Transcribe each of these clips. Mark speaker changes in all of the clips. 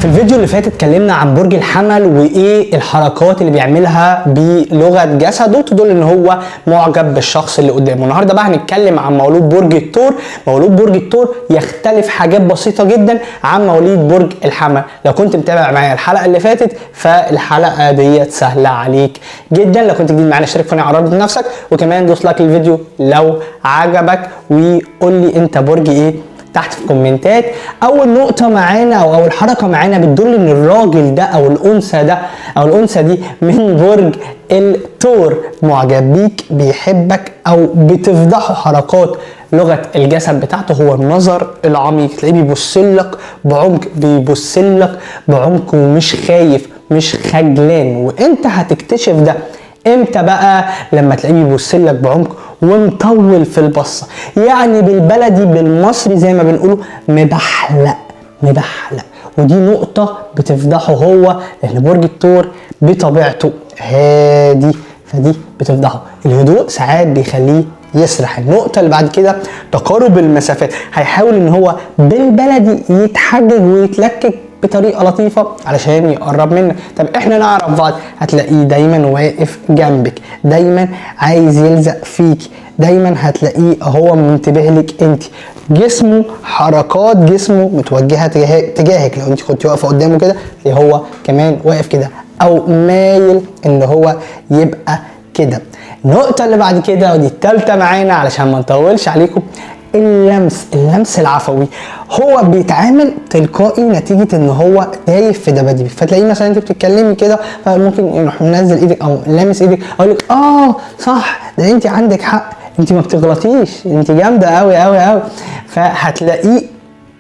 Speaker 1: الفيديو اللي فات اتكلمنا عن برج الحمل وايه الحركات اللي بيعملها بلغة جسده تدل ان هو معجب بالشخص اللي قدامه. النهارده بقى هنتكلم عن مولود برج الثور. مولود برج الثور يختلف حاجات بسيطة جدا عن مواليد برج الحمل. لو كنت متابع معايا الحلقة اللي فاتت فالحلقة ديت سهلة عليك جدا. لو كنت جديد معانا اشترك في القناة، عرفت نفسك، وكمان دوس like للفيديو لو عجبك، وقول لي انت برج ايه تحت في الكومنتات. اول نقطة معانا او اول حركة معانا بتدل ان الراجل ده او الانثى ده او الانثى دي من برج الثور معجب بيك، بيحبك، او بتفضحه حركات لغة الجسد بتاعته، هو النظر العميق. تلاقيه بيبص لك بعمق، بيبص لك بعمق ومش خايف، مش خجلان. وانت هتكتشف ده امتى بقى؟ لما تلاقيه بيبص لك بعمق ومطول في البصه، يعني بالبلدي بالمصري زي ما بنقوله مبحلق مبحلق. ودي نقطة بتفضحه هو، لان برج الثور بطبيعته هادي، فدي بتفضحه. الهدوء ساعات بيخليه يسرح. النقطة اللي بعد كده تقارب المسافات. هيحاول ان هو بالبلدي يتحجج ويتلكك بطريقة لطيفة علشان يقرب منك. طب احنا نعرف بعض، هتلاقيه دايما واقف جنبك، دايما عايز يلزق فيك، دايما هتلاقيه هو منتبه لك انت. جسمه، حركات جسمه متوجهه تجاهك. لو انت كنت واقفة قدامه كده تلاقيه هو كمان واقف كده، او مايل ان هو يبقى كده. النقطة اللي بعد كده ودي التالتة معانا علشان ما نطولش عليكم، اللمس، اللمس العفوي. هو بيتعامل تلقائي نتيجة ان هو دايب في دباديب، فتلاقيه مثلا انت بتتكلمي كده فممكن يروح منزل ايدك او لامس ايدك، اقول لك صح، ده انت عندك حق، انت ما بتغلطيش، انت جامدة قوي قوي قوي. فهتلاقيه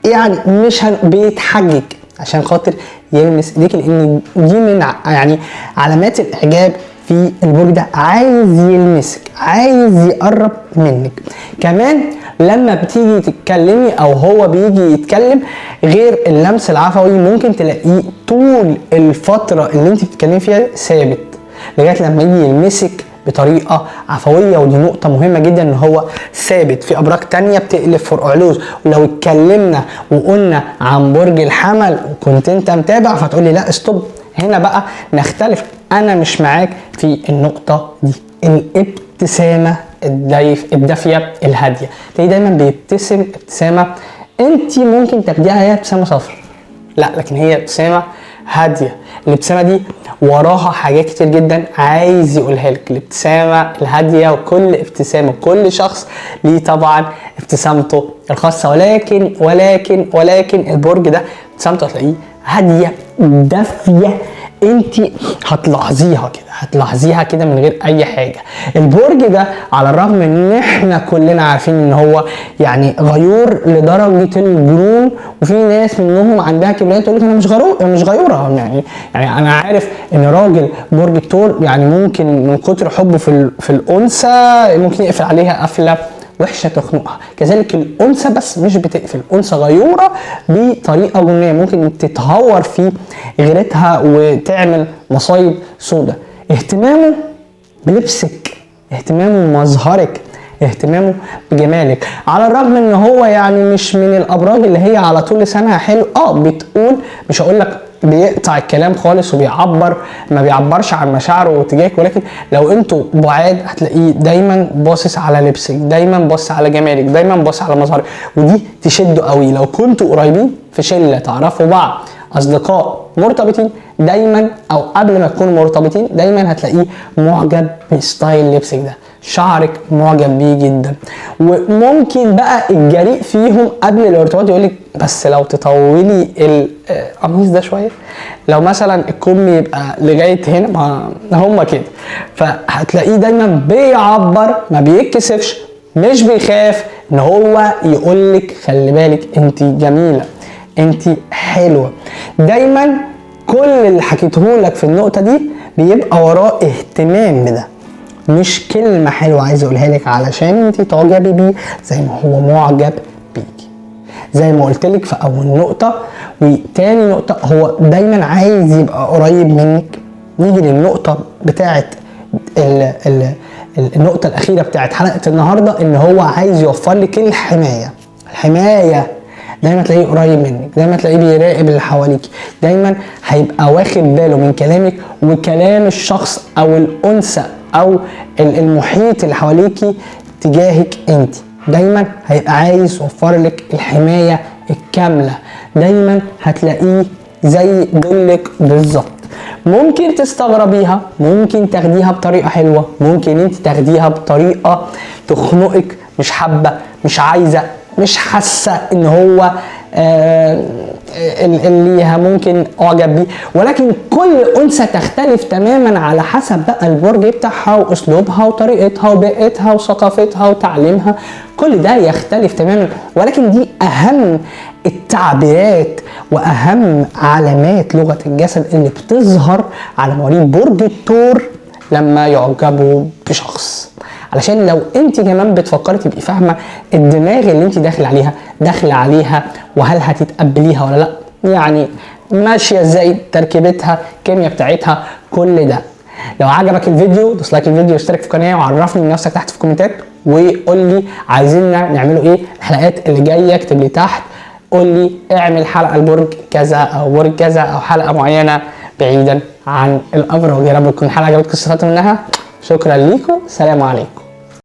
Speaker 1: يعني مش بيتحجج عشان خاطر يلمس ايديك، لان دي من يعني علامات الاعجاب في البرج ده، عايز يلمسك، عايز يقرب منك. كمان لما بتيجي تتكلمي او هو بيجي يتكلم، غير اللمس العفوي ممكن تلاقيه طول الفترة اللي انت بتتكلمي فيها ثابت لغاية لما يجي يلمسك بطريقة عفوية. ودي نقطة مهمة جدا ان هو ثابت. في ابراج تانية بتقلب فرقع لوز. ولو اتكلمنا وقلنا عن برج الحمل وكنت انت متابع فتقولي لا stop، هنا بقى نختلف، انا مش معاك في النقطة دي. الابتسامة الدافية الهادية، تلاقيه دايما بيبتسم ابتسامة انت ممكن تاخديها هي ابتسامة صفر، لا، لكن هي ابتسامة هادية. الابتسامة دي وراها حاجات كتير جدا عايز يقولها لك. الابتسامة الهادية، وكل ابتسامة كل شخص ليه طبعا ابتسامته الخاصة، ولكن ولكن ولكن البرج ده ابتسامته هتلاقيه هادية دافية، انت هتلاحظيها كده، هتلاحظيها كده من غير اي حاجة. البرج ده على الرغم ان احنا كلنا عارفين ان هو يعني غيور لدرجة الجنون، وفي ناس منهم عندها كبرياء تقول لك انا مش غيوره، يعني انا عارف ان راجل برج الثور يعني ممكن من كتر حبه في الانثى ممكن يقفل عليها قفله وحشة تخنقها. كذلك الانثى بس مش بتقفل، الانثى غيوره بطريقة جنونيه، ممكن تتهور في غيرتها وتعمل مصايب سودة. اهتمامه بلبسك، اهتمامه بمظهرك، اهتمامه بجمالك، على الرغم ان هو يعني مش من الابراج اللي هي على طول لسانها حلو، بتقول، مش هقول لك بيقطع الكلام خالص وبيعبر، ما بيعبرش عن مشاعره واتجاهك، ولكن لو انتوا بعاد هتلاقيه دايما باصص على لبسك، دايما باصص على جمالك، دايما باصص على مظهرك، ودي تشده قوي. لو كنتوا قريبين في شله تعرفوا بعض، اصدقاء مرتبطين دايما، او قبل ما تكونوا مرتبطين دايما هتلاقيه معجب ب style لبسك ده، شعرك معجب بيه جدا. وممكن بقى الجريء فيهم قبل الارتباط يقولك بس لو تطولي القميص ده شوية، لو مثلا الكم يبقى لغاية هنا، ما هم كده. فهتلاقيه دايما بيعبر، ما بيتكسفش، مش بيخاف ان هو يقولك خلي بالك انت جميلة، انت حلوة. دايما كل اللي حكيتهولك في النقطة دي بيبقى وراه اهتمام بده، مش كلمة حلوة عايز اقولها لك علشان انت تعجبي بيه زي ما هو معجب بيكي. زي ما قلت لك في اول نقطة. وتاني نقطة، هو دايما عايز يبقى قريب منك. نيجي للنقطة بتاعت النقطة الأخيرة بتاعت حلقة النهاردة، إن هو عايز يوفر لك الحماية. الحماية دايما تلاقيه قريب منك، دايما تلاقيه بيراقب اللي حواليك، دايما هيبقى واخد باله من كلامك وكلام الشخص او الانثى او المحيط اللي حواليكي تجاهك انت. دايما هيبقى عايز يوفر لك الحماية الكاملة، دايما هتلاقيه زي ظلك بالظبط. ممكن تستغربيها، ممكن تاخديها بطريقة حلوة، ممكن انت تاخديها بطريقة تخنقك، مش حابة، مش عايزة، مش حاسة ان هو اللي ممكن اعجب بيه. ولكن كل انثى تختلف تماما على حسب بقى البرج بتاعها واسلوبها وطريقتها وبيئتها وثقافتها وتعليمها، كل ده يختلف تماما. ولكن دي اهم التعبيرات واهم علامات لغة الجسد اللي بتظهر على مواليد برج الثور لما يعجبوا بشخص، علشان لو انت كمان بتفكري تبقي فاهمه الدماغ اللي انت داخله عليها وهل هتتقبليها ولا لا، يعني ماشية ازاي، تركيبتها، الكيمياء بتاعتها، كل ده. لو عجبك الفيديو دوس like الفيديو، واشترك في القناة، وعرفني من نفسك تحت في الكومنتات، وقول لي عايزيننا نعمله ايه الحلقات اللي جاية. اكتب لي تحت قول لي اعمل حلقة لبرج كذا او برج كذا او حلقة معينة بعيدا عن الابراج. يا رب تكون الحلقة عجبتكم واستفدتوا منها. شكرا ليكم، سلام عليكم.